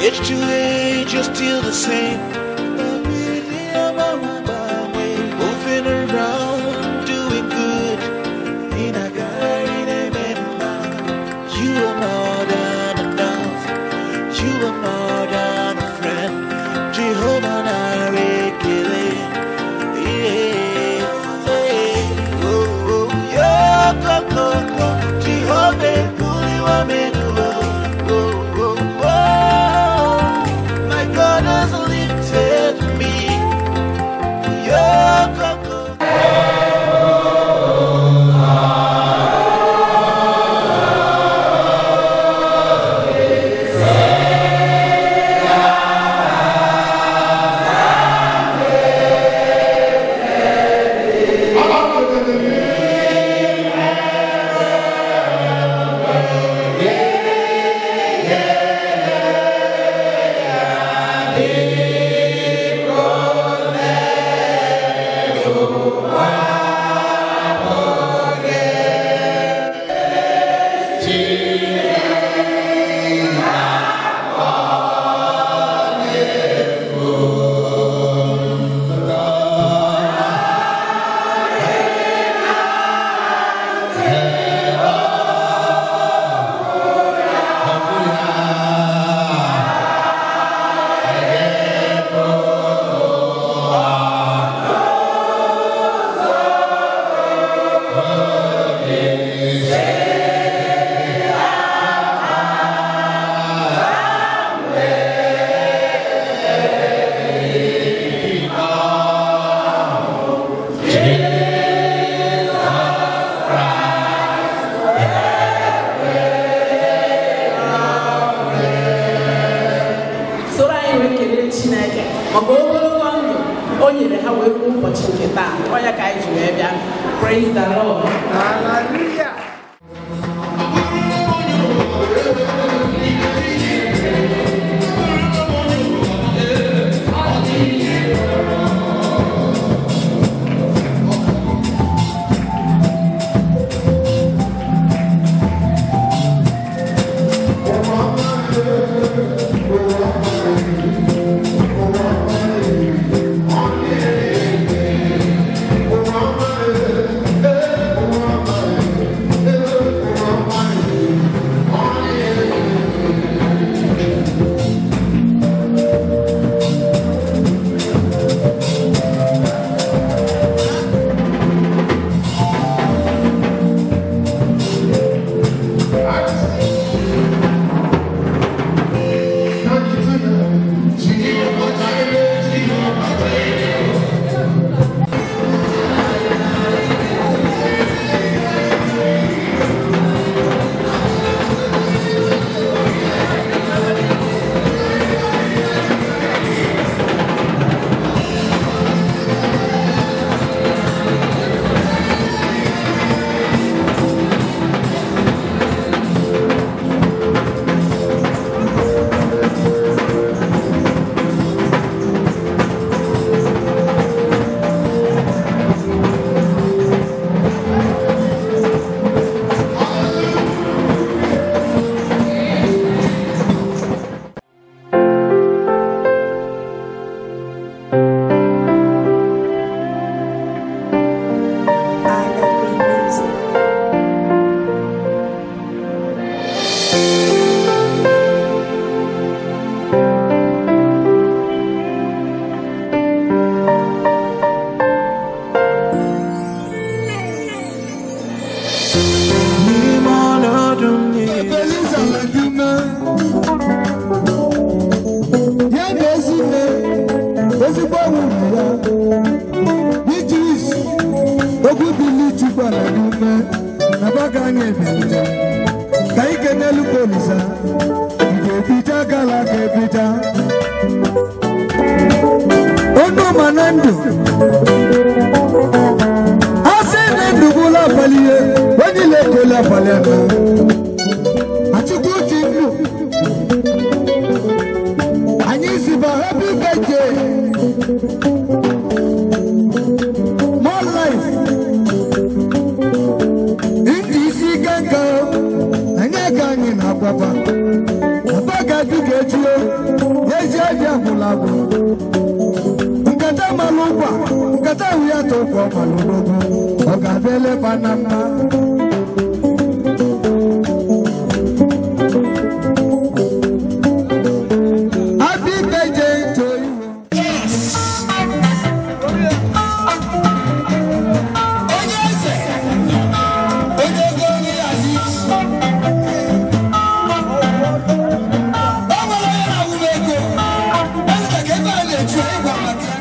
Age to age, you're still the same. Moving around, doing good. You are more than enough. You are more than a friend. Jehovah Narekele. Oh, oh, yeah, go, go, go. Jehovah Kuliwamenu. Oh, oh, oh. My God has lifted me. Yeah, go, go. Praise the Lord. Hallelujah. More life. Ndị isi ike nka anyị aka anyị na-akwakwa. Papa ga-adị ka echi o. Ewu ya tụkwa ọmalụdogwu, ọ ga-abịa eleba na mma. Happy birthday to you. Onye eze, onye ego onye ya zi. O nwere onye na-awụ m ego. Eze ka ebe a na-echu ịgwa maka ya.